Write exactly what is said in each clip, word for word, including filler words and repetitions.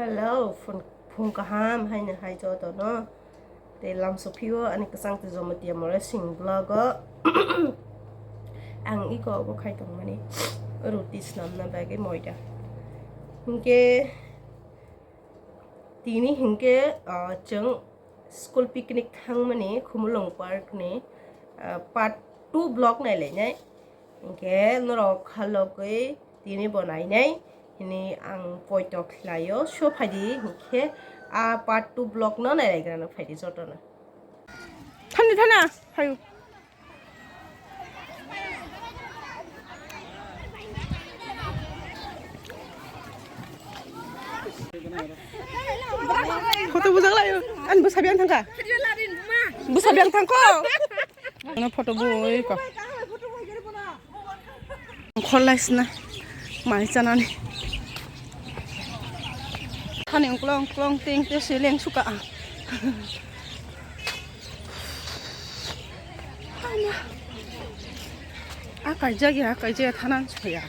Hello, phung, phung kaham haino hai jotono. Tei lamsophio ani kwchang twi Jamatia Morasing vlog o. Ang iko obo khai tongmani ruti swnamna bagwi moida. Hinkhe tini hinkhe, ah, chwng school picnic thangmani Khumulwng Park ni, ah, part two vlog nailainai. Hinkhe norok khalogwi tini bo nainai hini ang poito khlaio. So phaidi hinkhe a part two vlog no nailaigrano phaidi jotono. Thani thana phaio. Photo bujak laio. Ani bwsa biyang thangkha. Bwsa biyang thangkho. Ano photo bui ko. Khorlaisna mai chanani. Hani ungklong ungklong ting te seleng suka ang. A kaijak ya, kaijak ya thanan saya.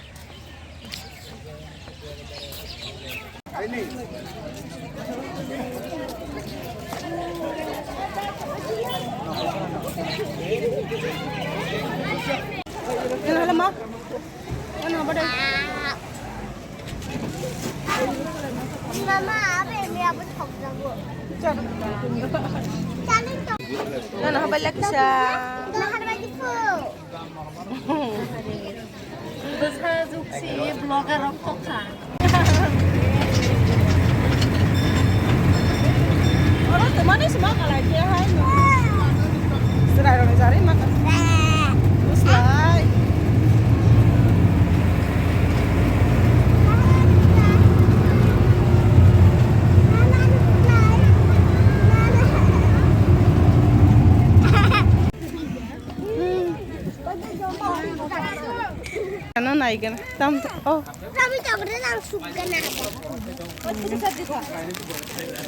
Nana habai lakisa. Bwsa juksi vlogger rok tokha. Oro twmani sima kalai khe hai no. Chwrai rok ni jari ma ka. Bwslai. Ano nai gana. Tam, oh. Kami tak pernah langsung kena.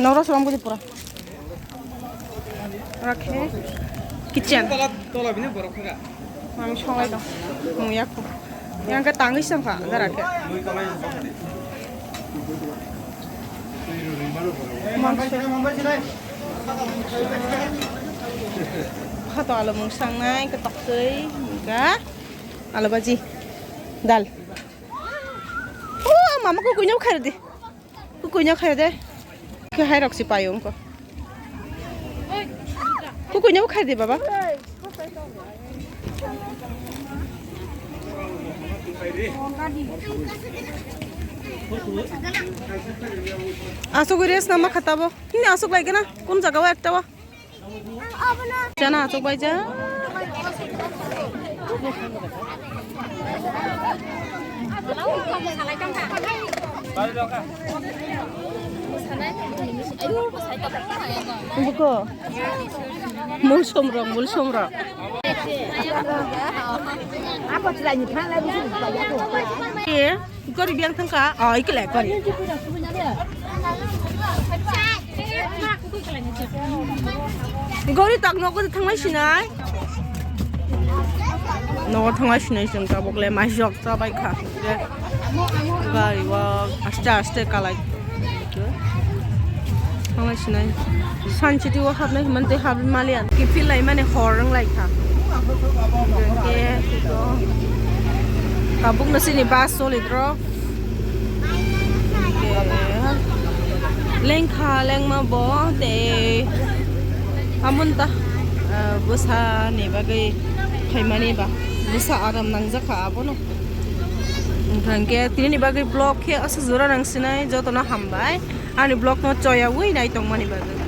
Nora seorang putih pura. Oke. Kitchen. Tola, tola bini borok kha. Ang songlai dong. Mung yak. Yang ke tangis sang kha, gara ke. Mangsa. Phato alo mung sangnai, ketok twi, ga. Alo baji. Dal. O, mama ko kuino khair di. Kukuino khayo de. Khe hai rok si payo wngko. Kukuino khai de baba. Asuk res nama khata bo. Hini asuk lai gana. Kun jaga wa ekta wa. Chana achuk bai ja. Buko. Mulsom rok, mulsom rok. Apa celanya? Iya. Gori biang thangka, oh, iki le gori. Gori tak nogo thanglai sinai. Nogo thanglai sinai chwng tabuk le mai jok chabai kha. Gari o aste aste kalai. Thanglai sinai. San City o habnai himante habwi maliya. Kiphil lai mani hor wng lai kha. Hwnkhe tabuk no chini bus solitro. Lengkha lengma bo tei amonta, ah, bwsa ni bagwi phaimani ba bwsa aram nangjak kha abono. Hwnkhe tini ni bagwi vlog khe aswk jora nang sinai, jotono hambai ani vlog no choyawi nai tongmani bagwi.